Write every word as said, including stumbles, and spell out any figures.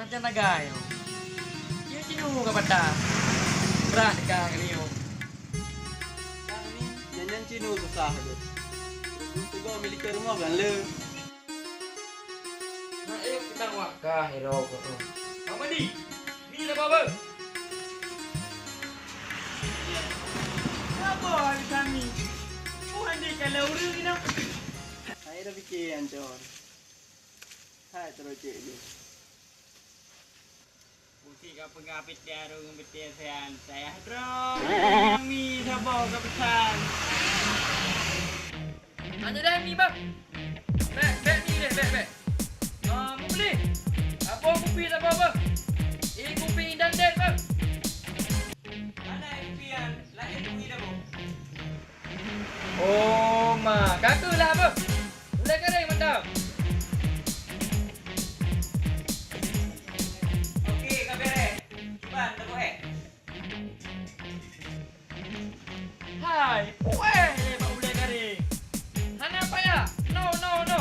Macam naga nyoe. Cina cinu ka patah. Brat ka nyoe. Kami nyan-nyan cinu susah tu. Tugo milik rumoh kan le. Nah, eh, kita wakah ero ko. Mama di. Ni lah baba. Apa hari kami? Oh, andai kalau urang ni nak. Saya dah fikir hancur. Hai terus cek je. Pusi ka peugah peucaya rung peucaya sayang, sayang droe. Kami saboh ka pesan. Hanya dah mi, bang. Bek, bek mi deh, bek, bek. Ah, mu beli. Apa kupi tak apa, bang? Ih, kupi indan deh, bang. Mana kupi yang lain kupi dah, bang? Oh, ma, ka keuh lah beuh. Ulèe garéng mantong. Oke, ka bèrèh. Cuba, teuboh, eh. Hai, puéh lé bak ulèe garéng. Hana payah. No, no, no.